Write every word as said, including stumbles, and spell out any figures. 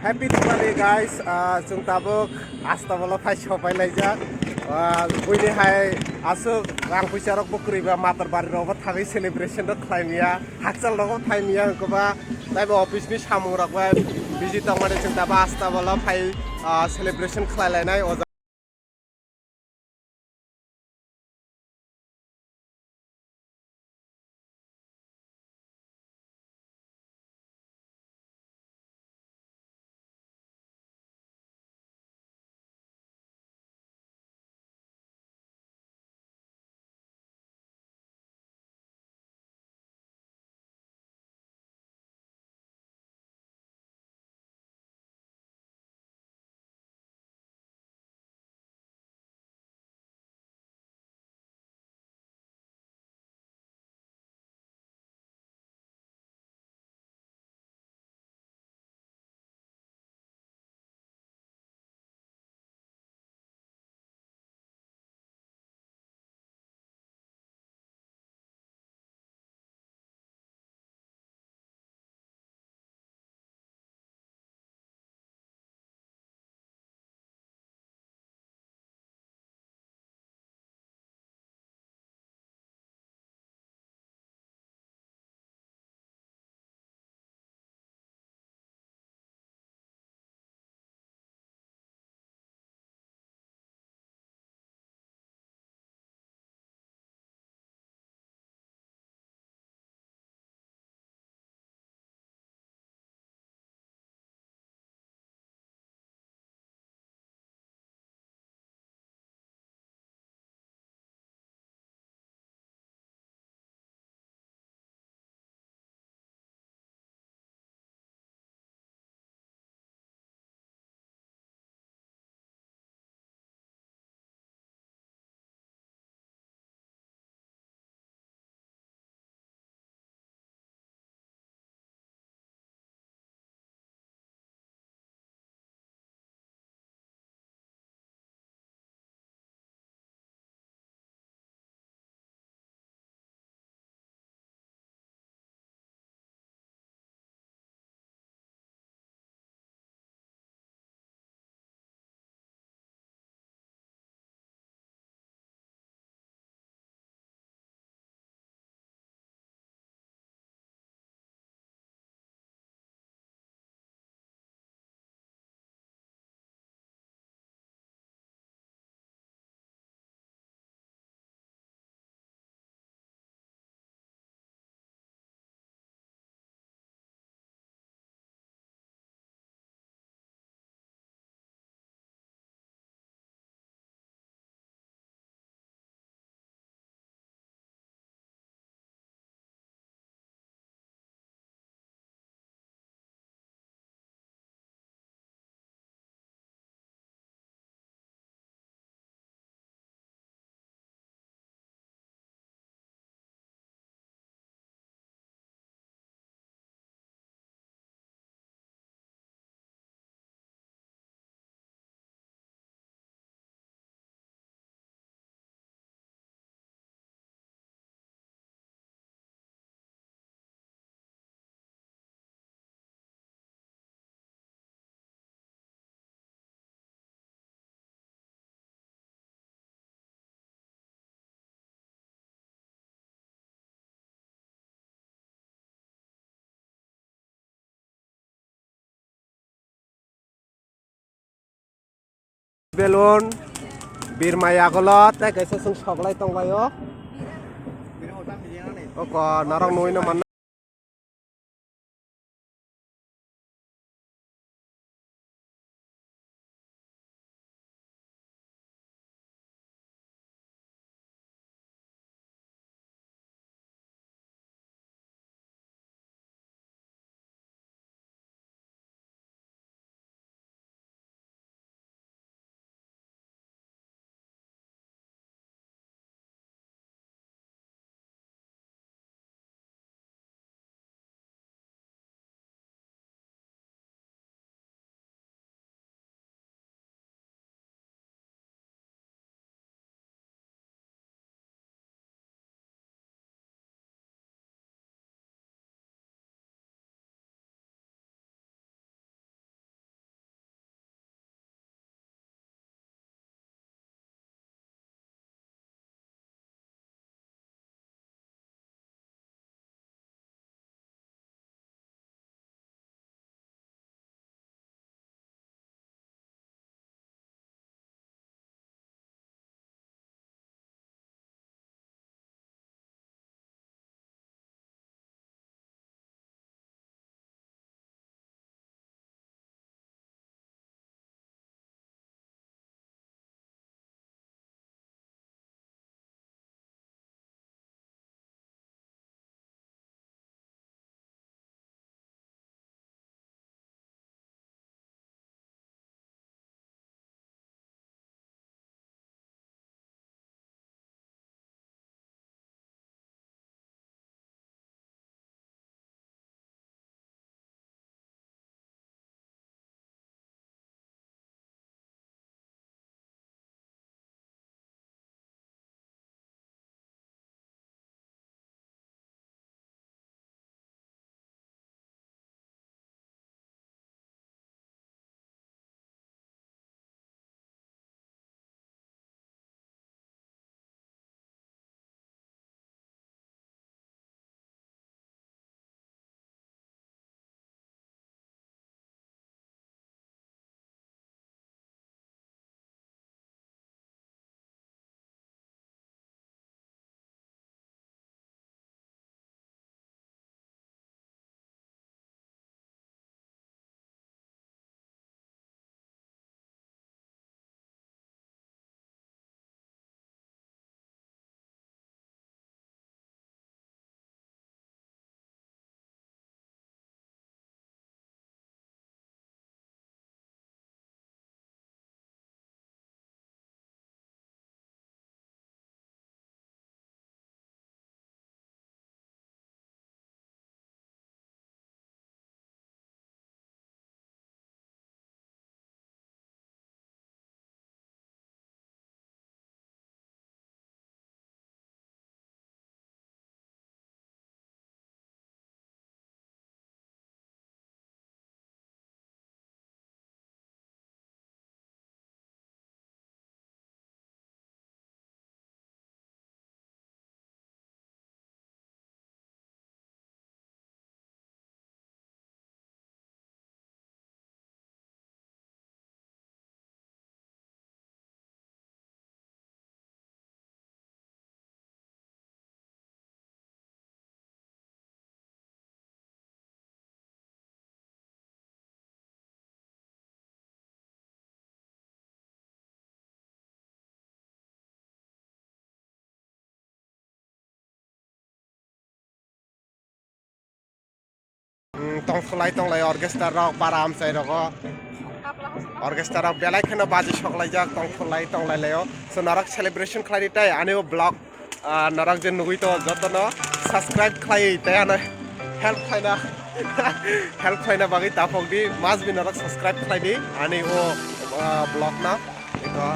Happy Diwali, guys. Ah, chwng tabuk Astabala phai sopai laijak. Ah, buini hai aswk rang puisa rok bo kwrwi ba matar bari rok bo thangwi celebration rok khlai maya. Hakchal rok bo thai maya wngkha ba. Taibo office ni samung rok bai busy tongmani chwng tabuk Astabala phai, ah, celebration khlai lainai o jaga. Belon, birma yagolo, tei kaisa chwng soklai tonglaio. Oko norok nugwino manna. tongthulai tonglai orchestra rok para amchai rogo. Orchestra rok belai kheno baji soklaijak tongthulai tonglai laio. So norok celebration khlai di tai ani o vlog, ah, norok je nugui to jotono subscribe khlai tai ano help khlaina help khlaina bagwi tapok di, must be norok subscribe khlai di ani o, ah, vlog no. Ito